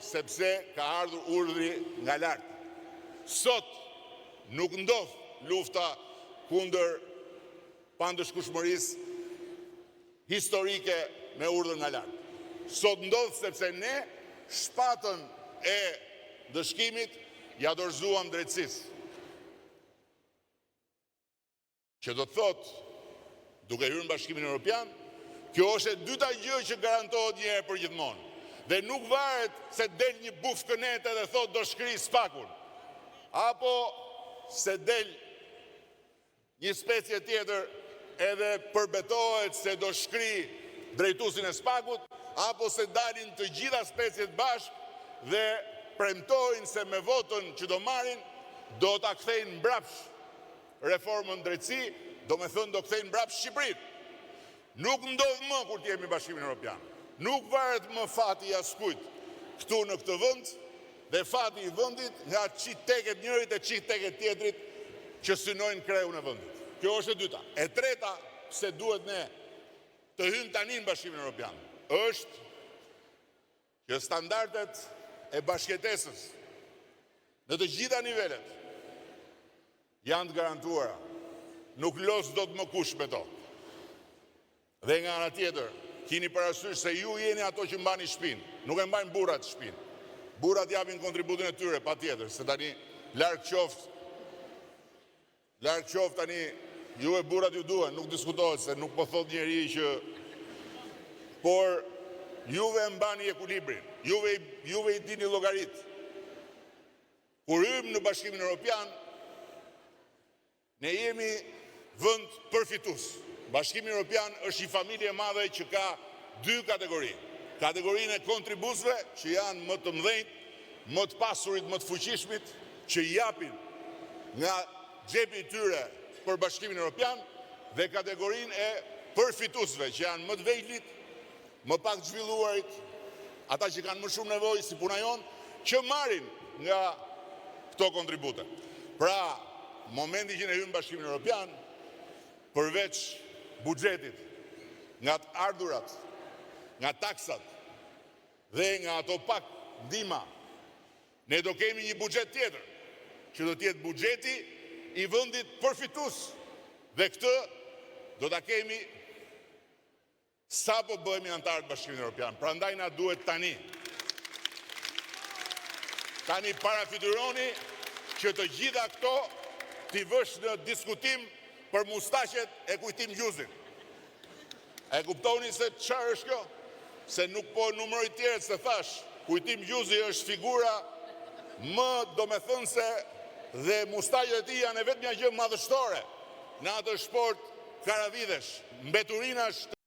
sepse ka ardhur urdhri nga lart. Sot nuk ndodh lufta kundër pandëshkueshmërisë historike me urdhër nga lart. Sot ndodh sepse ne shpatën e ndëshkimit ia dorëzuam drejtësisë. Që do të thotë, duke hyrë në Bashkimin Europian, kjo është e dyta gjë që garantohet një herë e përgjithmonë. Dhe nuk varet se del një buf kënete dhe thotë do shkrij SPAK-un, apo se del një specie tjetër edhe përbetohet se do shkrijë drejtuesin e SPAK-ut, apo se dalin të gjitha speciet bashkë dhe premtojnë se me votën që do marrin do ta kthejnë mbrapsht reformën në drejtësi, domethënë do kthejnë mbrapsht Shqipërinë. Nuk ndodh më kur të jemi në Bashkimin Europian. Nuk varet më fati i askujt këtu në këtë vend dhe fati i vendit nga ç'i teket njërit e ç'i teket tjetrit që synojnë kreun e vendit. Kjo është e dyta. E treta, pse duhet ne të hyjmë tani në Bashkimin Europian, është që standardet e bashkëjetesës në të gjitha nivelet janë të garantuara. Nuk loz dot më kush me to. Dhe nga ana tjetër, kini parasysh se ju jeni ato që mbani shpinë, nuk e mbajnë burrat shpinë. Burrat japin kontributin e tyre, patjetër, se tani larg qoftë, larg qoftë tani juve burrat ju duhen, nuk diskutohet se nuk po thotë njeri që por juve e mbani ekuilibrin, juve juve i dini llogaritë. Kur hyjmë në Bashkimin Europian, Ne jemi vend përfitues. Bashkimi Europian është një familje e madhe që ka dy kategori. Kategorinë e kontribuesve, që janë më të mëdhenjtë, më të pasurit, më të fuqishmit, që japin nga xhepi i tyre për Bashkimin Europian dhe kategorinë e përfituesve, që janë më të vegjlit, më pak të zhvilluarit, ata që kanë më shumë nevojë si puna jonë, që marrin nga këto kontribute. Pra, momenti që ne hyjmë në Bashkimin Europian, përveç buxhetit, nga të ardhurat, nga taksat dhe nga ato pak ndihma, ne do kemi një buxhet tjetër, që do të jetë buxheti i vendit përfitues dhe këtë do ta kemi Sapo bëhemi anëtarë të Bashkimit Europian, prandaj na duhet tani. Tani parafytyroni që të gjitha këto t'i vësh në diskutim për mustaqet e Kujtim Gjuzit. E kuptoni se çfarë është kjo? Se nuk po numëroj të tjerët se thashë, Kujtim Gjuzi është figura më domethënëse dhe mustaqet e tij janë e vetmja gjë madhështore në atë shportë karavidhesh, mbeturinash.